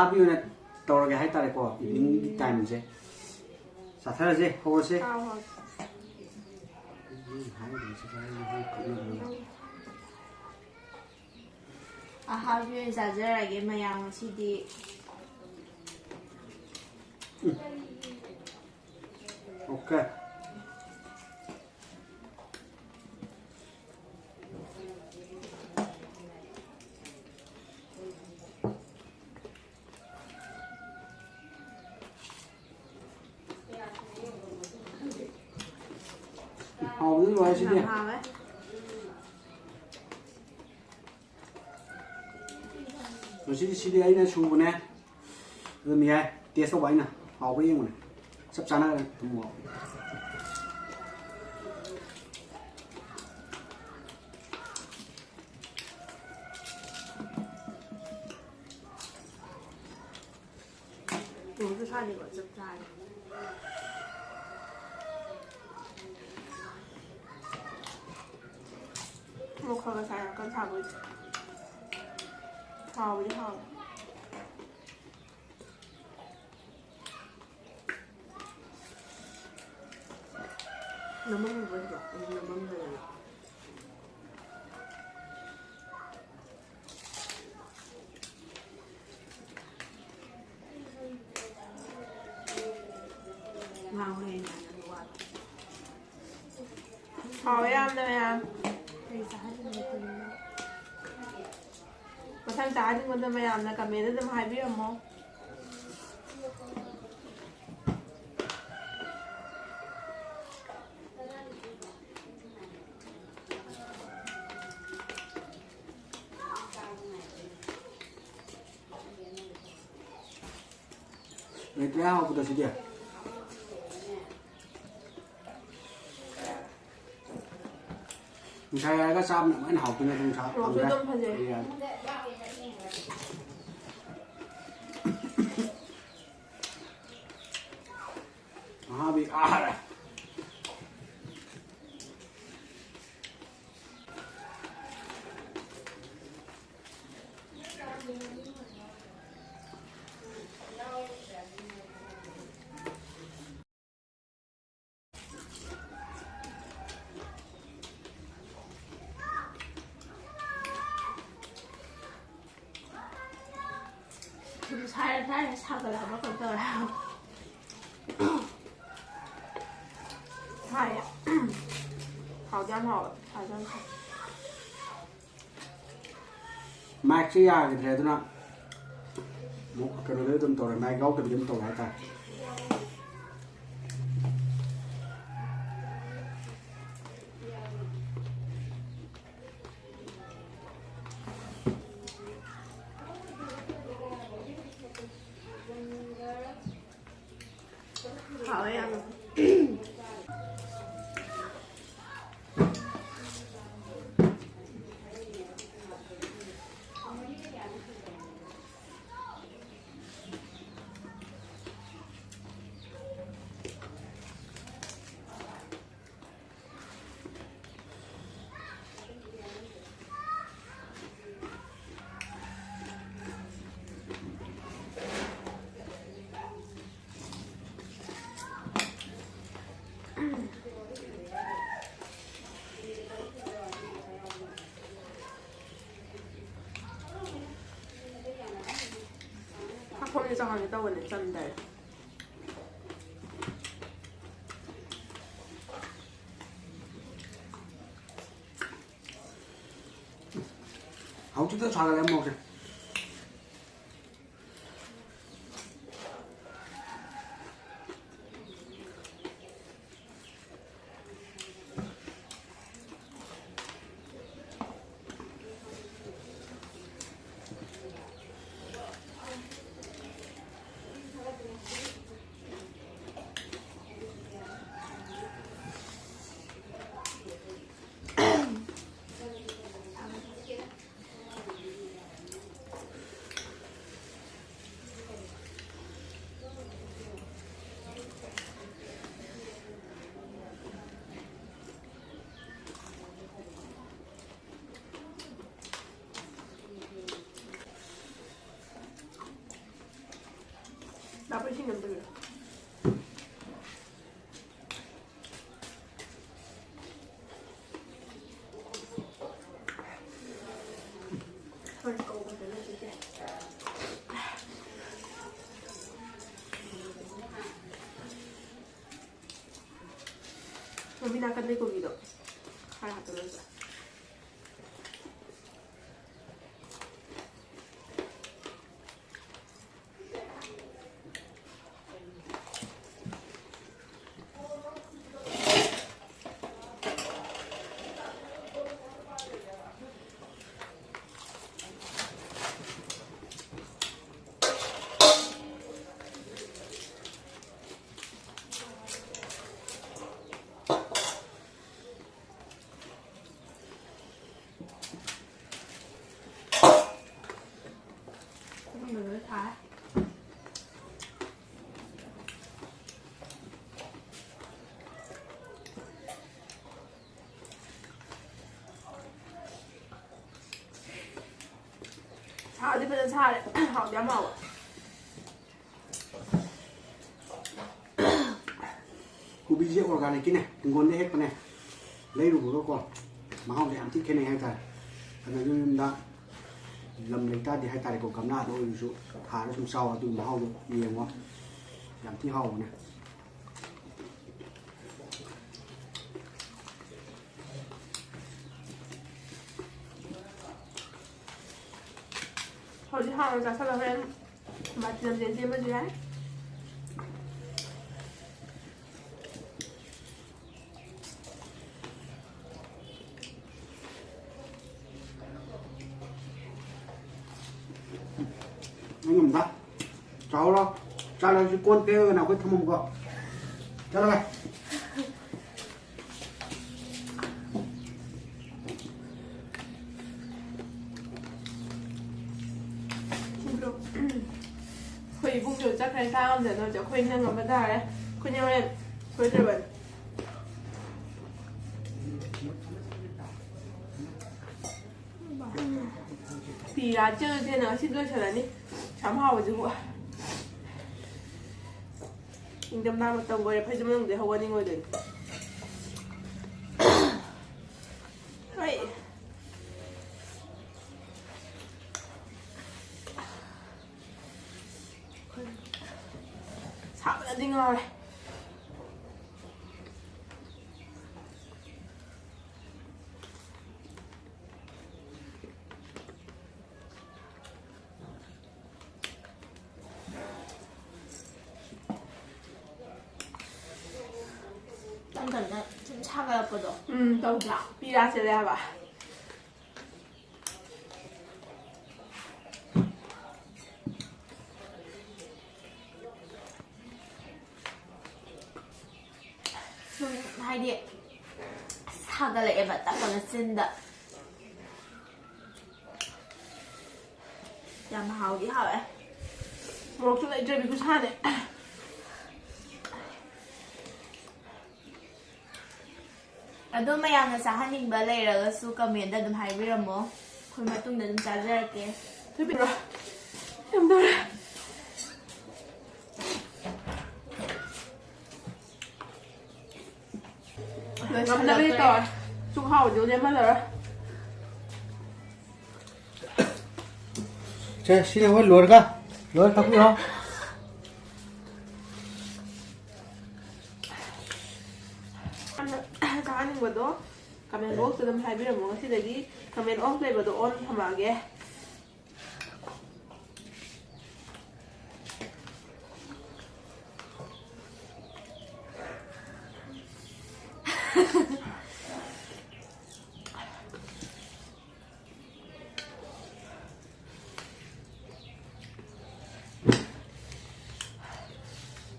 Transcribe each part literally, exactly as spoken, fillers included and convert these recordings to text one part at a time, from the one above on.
ꯍꯥꯕꯤ ꯑꯣꯏꯅ ꯇꯧꯔꯒꯦ ꯍꯥꯏꯇꯥꯔꯦꯀꯣ, ꯏꯚꯤꯅꯤꯡꯒꯤ ꯇꯥꯏꯝꯁꯦ꯫ ꯆꯥꯊꯔꯁꯦ, ꯍꯧꯔꯁꯦ꯫ ꯑꯍꯥꯕꯤ ꯑꯣꯏꯅ ꯆꯥꯖꯔꯒꯦ ꯃꯌꯥꯝ ꯉꯁꯤꯗꯤ꯫ ꯑꯣꯀꯦ꯫ ꯍꯥꯎꯕꯗꯤ ꯂꯣꯏꯔꯦ ꯁꯤꯗꯤ꯫ ꯌꯥꯝ ꯍꯥꯎꯋꯦ꯫ ꯉꯁꯤꯗꯤ ꯁꯤꯗꯤ ꯑꯩꯅ ꯁꯨꯕꯅꯦ꯫ ꯑꯗꯨꯝ ꯌꯥꯏ꯫ ꯇꯦꯁ ꯇꯧꯕ ꯑꯩꯅ꯫ ꯍꯥꯎꯕ꯭ꯔꯥ ꯌꯦꯡꯕꯅꯦ꯫ ꯆꯞ ꯆꯥꯅ ꯑꯗꯨꯝ ꯍꯥꯎ꯫ ꯊꯣꯡꯁꯨ ꯁꯥꯗꯦꯀꯣ, ꯆꯞ ꯆꯥꯔꯦ꯫ ꯃꯣꯔꯣꯛ ꯈꯔ ꯈꯔ ꯁꯥꯏ, ꯌꯥꯝ ꯀꯟꯅ ꯁꯥꯕ ꯑꯣꯏꯗꯦ꯫ ꯍꯥꯎꯕꯗꯤ ꯍꯥꯎꯋꯦ꯫ ꯅꯝꯃꯝꯃꯣꯏ ꯁꯤꯗ, ꯎꯝ, ꯅꯝꯃꯝꯗ꯭ꯔꯦꯗꯅ꯫ ꯉꯥꯡꯉꯨ ꯍꯦ, ꯉꯥꯡꯉꯨ ꯋꯥꯗꯣ꯫ ꯍꯥꯎꯋꯦ ꯌꯥꯝꯅ ꯃꯌꯥꯝ꯫ ꯃꯊꯪ ꯆꯥꯍꯟꯅꯤꯡꯕꯗꯣ ꯃꯌꯥꯝꯅ comment ꯑꯗꯨꯝ ꯍꯥꯏꯕꯤꯔꯝꯃꯣ꯫ ꯂꯩꯇ꯭ꯔꯦ ꯍꯥꯎꯕꯗꯣ ꯁꯤꯗꯤ꯫ ꯅꯨꯡꯁꯥ ꯌꯥꯏꯔꯒ ꯆꯥꯕꯅ ꯑꯃꯨꯛ ꯍꯦꯟꯅ ꯍꯥꯎꯗꯣꯏꯅꯦ, ꯑꯗꯨꯝ ꯆꯥ-, ꯃꯣꯔꯣꯛꯁꯨ ꯐꯪꯗ꯭ꯔꯦ꯫ ꯑꯗꯨꯝ ꯐꯖꯩ꯫ ꯌꯥꯏ꯫ ꯑꯍꯥꯕꯤ ꯑꯍꯥꯔ꯫ ꯍꯥꯏꯔꯦ ꯍꯥꯏꯔꯦ ꯁꯥꯒꯠꯂꯛꯑꯕ ꯀꯩꯅꯣ ꯇꯧꯔꯦ꯫ ꯍꯥꯏꯌꯦ꯫ ꯍꯥꯎꯗꯤ ꯌꯥꯝ ꯍꯥꯎꯋꯦ꯫ ꯍꯥꯎꯗꯤ ꯌꯥꯝ ꯍꯥꯎꯋꯦ꯫ ꯃꯥꯏꯛꯁꯦ ꯌꯥꯈꯤꯗ꯭ꯔꯦ, ꯑꯗꯨꯅ ꯑꯃꯨꯛ ꯀꯩꯅꯣꯗ ꯑꯗꯨꯝ ꯇꯧꯔꯦ, ꯃꯥꯏꯛ ꯌꯥꯎꯗꯕꯤꯗ ꯑꯗꯨꯝ ꯇꯧꯔꯦ ꯍꯥꯏꯇꯥꯔꯦ꯫ ꯍꯥꯎꯋꯦ ꯌꯥꯝꯅ꯫ ꯆꯥꯛꯈꯣꯝꯁꯦ ꯆꯪꯍꯟꯒꯦ ꯇꯧꯕꯅꯦ, ꯆꯟꯗꯔꯦ꯫ ꯍꯧꯖꯤꯛꯇ ꯁꯥꯒꯠꯂꯦ ꯃꯣꯔꯣꯛꯁꯦ꯫ ꯂꯥꯛꯄ ꯏꯁꯤꯡ ꯑꯝꯇ ꯄꯤꯔꯛꯑꯣ꯫ ꯍꯣꯏ, ꯀꯧꯕꯗꯅ ꯑꯗꯨꯗꯤ꯫ ꯀꯣꯕꯤ ꯅꯥꯀꯟꯗꯩ ꯀꯣꯕꯤꯗꯣ ꯈꯔ ꯍꯥꯞꯆꯜꯂꯁꯦ꯫ ꯁꯥꯗꯤ ꯐꯖꯅ ꯁꯥꯔꯦ꯫ ꯍꯥꯎꯗꯤ ꯌꯥꯝ ꯍꯥꯎꯕ꯫ ꯀꯣꯕꯤꯁꯦ organicꯀꯤꯅꯦ, ꯍꯤꯡꯒꯣꯜꯗ ꯍꯦꯛꯄꯅꯦ꯫ ꯂꯩꯔꯨꯕꯒꯀꯣ ꯃꯍꯥꯎꯁꯦ ꯌꯥꯝ ꯊꯤ ꯈꯦꯠꯅꯩ ꯍꯥꯏꯇꯥꯔꯦ꯫ ꯑꯗꯨꯅ ꯌꯨꯝꯗ ꯂꯝ ꯂꯩꯇꯥꯔꯗꯤ ꯍꯥꯏꯇꯥꯔꯦꯀꯣ, ꯒꯝꯂꯥꯗ ꯑꯣꯏꯔꯁꯨ ꯊꯥꯔ ꯁꯨꯝ ꯆꯥꯎ, ꯑꯗꯨꯒꯤ ꯃꯍꯥꯎꯗꯣ ꯌꯦꯡꯉꯣ꯫ ꯌꯥꯝ ꯊꯤ ꯍꯥꯎꯕꯅꯦ꯫ ꯍꯧꯖꯤꯛ ꯍꯥꯎꯅ ꯆꯥꯁꯜꯂꯣ, ꯍꯣꯔꯦꯟ ꯕꯥꯇꯤ ꯂꯝꯖꯦꯟ ꯆꯦꯟꯕꯁꯨ ꯌꯥꯏ꯫ ꯑꯩ ꯉꯝꯗ꯫ ꯆꯥꯍꯧꯔꯣ꯫ ꯆꯥꯔꯁꯤ ꯀꯣꯟ ꯐꯦꯡꯉꯒꯅ ꯑꯩꯈꯣꯏ ꯊꯝꯃꯝꯀꯣ꯫ ꯆꯠꯂꯣ ꯚꯥꯏ꯫ ꯑꯩꯈꯣꯏ ꯏꯕꯨꯡꯗꯣ ꯆꯠꯈ꯭ꯔꯦ, ꯆꯥ ꯉꯝꯗꯅ ꯍꯧꯖꯤꯛ ꯑꯩꯈꯣꯏꯅ ꯉꯝꯕ ꯇꯥꯔꯦ꯫ ꯑꯩꯈꯣꯏꯅ ꯍꯣꯔꯦꯟ ꯁꯣꯏꯗ꯭ꯔꯕꯅꯤ꯫ ꯐꯤ ꯌꯥꯠ ꯆꯦꯠꯅ ꯆꯦꯠꯅ ꯉꯁꯤꯗꯤ ꯂꯣꯏꯁꯜꯂꯅꯤ꯫ ꯌꯥꯝ ꯍꯥꯎꯕꯁꯤꯕꯨ꯫ ꯏꯪꯊꯝꯊꯥ ꯃꯇꯝ ꯑꯣꯏꯔꯦ, ꯐꯩꯖꯨꯞ ꯃꯅꯨꯡꯗꯩ ꯍꯧꯒꯠꯅꯤꯡꯉꯣꯏꯗꯣꯏꯅꯤ꯫ ꯍꯣꯏ꯫ ꯁꯥꯕꯅꯗꯤ ꯉꯥꯎꯔꯦ꯫ ꯃꯇꯝꯗ ꯁꯨꯝ ꯁꯥꯒꯠꯂꯛꯄꯗꯣ꯫ ꯎꯝ, ꯇꯧꯗ꯭ꯔꯥ? ꯄꯤꯔꯥ ꯆꯦꯜꯂꯦ ꯍꯥꯏꯕ꯫ ꯁꯨꯝ ꯍꯥꯏꯗꯤ ꯁꯥꯒꯠꯂꯛꯑꯦꯕ ꯇꯞꯅ ꯆꯤꯟꯗ꯫ ꯌꯥꯝ ꯍꯥꯎꯗꯤ ꯍꯥꯎꯋꯦ꯫ ꯃꯣꯔꯣꯛꯁꯨ ꯂꯩꯇ꯭ꯔꯦ, ꯕꯤꯕꯨꯁꯥꯅꯦ꯫ ꯑꯗꯣ ꯃꯌꯥꯝꯅ ꯆꯥꯍꯟꯅꯤꯡꯕ ꯂꯩꯔꯒꯁꯨ comment ꯑꯗꯨꯝ ꯍꯥꯏꯕꯤꯔꯝꯃꯣ, ꯑꯩꯈꯣꯏ ꯃꯇꯨꯡꯗ ꯑꯗꯨꯝ ꯆꯥꯖꯔꯛꯀꯦ꯫ ꯊꯣꯏꯕꯤꯔꯣ꯫ ꯌꯥꯝ ꯇꯧꯔꯦ꯫ ꯉꯝꯗꯕꯗꯤ ꯇꯧꯔꯦ꯫ ꯁꯨꯛ ꯍꯥꯎꯕꯗꯤ ꯂꯦꯝꯍꯜꯂꯔꯣꯏ꯫ ꯁꯦ, ꯁꯤꯅ ꯍꯣꯏ ꯂꯣꯏꯔꯒ, ꯂꯣꯏꯔ ꯊꯛꯄꯤꯔꯣ꯫ ꯌꯥꯝꯅ ꯆꯥꯍꯟꯅꯤꯡꯕꯗꯣ comment box ꯇ ꯑꯗꯨꯝ ꯍꯥꯏꯕꯤꯔꯝꯃꯣ꯫ ꯉꯁꯤꯗꯒꯤ comment off ꯂꯩꯕꯗꯣ on ꯊꯝꯃꯛꯑꯒꯦ꯫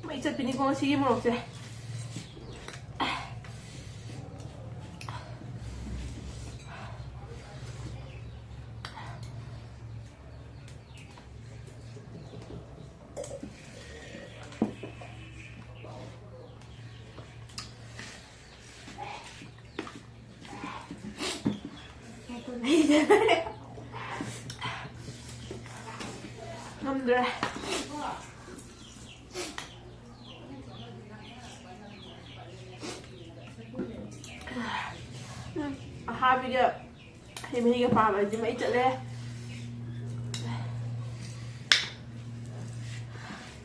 ꯃꯩ ꯆꯠꯄꯤꯅꯤꯀꯣ ꯉꯁꯤꯒꯤ ꯃꯣꯔꯣꯛꯁꯦ꯫ ꯉꯝꯗ꯭ꯔꯦ꯫ ꯎꯝ, ꯑꯍꯥꯕꯤꯒ ꯍꯩ ꯃꯍꯤꯒ ꯄꯥꯕ ꯍꯥꯏꯁꯦ ꯃꯩ ꯆꯠꯂꯦ꯫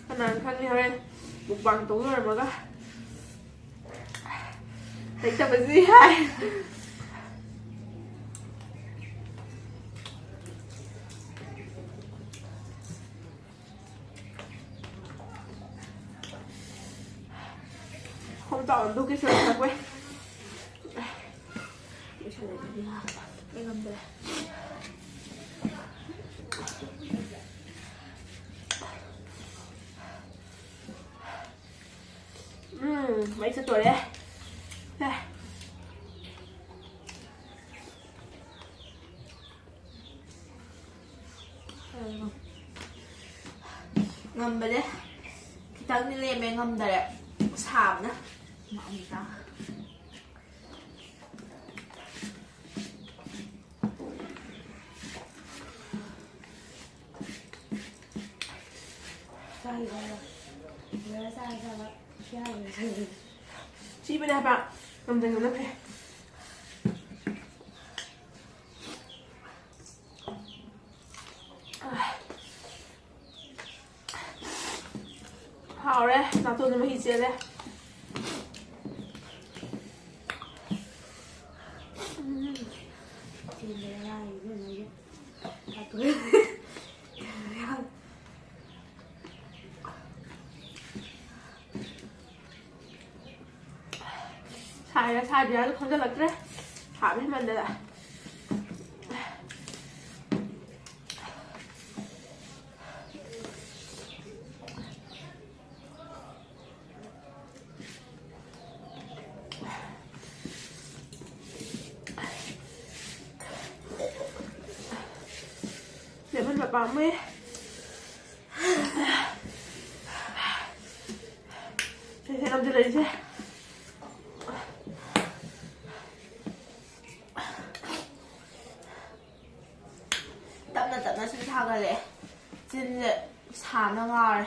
ꯀꯅꯥꯅ ꯈꯪꯅꯤ ꯍꯣꯔꯦꯟ mukbang ꯇꯧ ꯂꯣꯏꯔꯝꯃꯒ ꯂꯩꯇꯕꯁꯨ ꯌꯥꯏ꯫ ꯈꯣꯡ ꯆꯥꯎꯅ ꯍꯟꯗꯣꯛꯀꯦ ꯁꯤꯔ ꯊꯛꯄꯩ꯫ ꯂꯣꯏꯁꯜꯂꯦ ꯑꯗꯨꯗꯤ꯫ ꯑꯩ ꯉꯝꯗ꯭ꯔꯦ꯫ ꯎꯝ, ꯃꯩ ꯆꯠꯇꯣꯔꯦ꯫ ꯑꯦ꯫ ꯉꯝꯕꯅꯦ꯫ ꯈꯤꯇꯪꯗꯤ ꯂꯦꯝꯃꯦ, ꯉꯝꯗꯔꯦ꯫ ꯁꯥꯕꯅ꯫ ꯊꯤꯕꯅꯦ ꯍꯥꯏꯕ꯫ ꯉꯝꯗꯅ ꯅꯝꯈ꯭ꯔꯦ꯫ ꯍꯥꯎꯔꯦ, ꯅꯥꯇꯣꯟꯗ ꯃꯍꯤ ꯆꯦꯜꯂꯦ꯫ ꯎꯝ꯫ ꯁꯥꯏꯔ ꯁꯥꯗ꯭ꯔꯤꯔꯥꯁꯨ ꯈꯪꯖꯤꯜꯂꯛꯇ꯭ꯔꯦ꯫ ꯁꯥꯕ ꯍꯦꯟꯃꯟꯗꯅ꯫ ꯂꯦꯃꯟ ꯄꯥꯝꯃꯦ꯫ ꯁꯦ, ꯁꯦ, ꯅꯝꯁꯤꯜꯂꯛꯏꯁꯦ꯫ ꯇꯞꯅ ꯇꯞꯅ ꯁꯨꯝ ꯁꯥꯒꯠꯂꯛꯑꯦ꯫ ꯆꯤꯟꯁꯦ ꯁꯥꯅ ꯉꯥꯎꯔꯦ꯫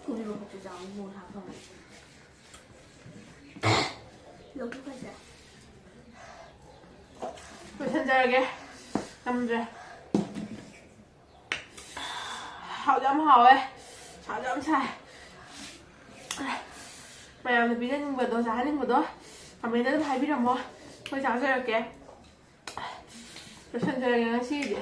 ꯀꯨꯕꯤ ꯃꯀꯨꯞꯁꯦ ꯆꯥꯎꯅ ꯃꯣꯟ ꯍꯥꯞꯄꯒ ꯂꯧꯊꯣꯛꯈ꯭ꯔꯁꯦ꯫ ꯂꯣꯏꯁꯟꯖꯔꯒꯦ꯫ ꯉꯝꯗ꯭ꯔꯦ꯫ ꯍꯥꯎꯗꯤ ꯌꯥꯝ ꯍꯥꯎꯋꯦ꯫ ꯁꯥꯁꯨ ꯌꯥꯝ ꯁꯥꯏ꯫ ꯃꯌꯥꯝꯅ ꯄꯤꯖꯅꯤꯡꯕꯗꯣ, ꯆꯥꯍꯟꯅꯤꯡꯕꯗꯣ comment ꯑꯗꯨꯝ ꯍꯥꯏꯕꯤꯔꯝꯃꯣ꯫ ꯑꯩꯈꯣꯏ ꯆꯥꯖꯔꯛꯀꯦ꯫ ꯂꯣꯏꯁꯤꯟꯖꯔꯒꯦ ꯉꯁꯤꯒꯤꯗꯤ꯫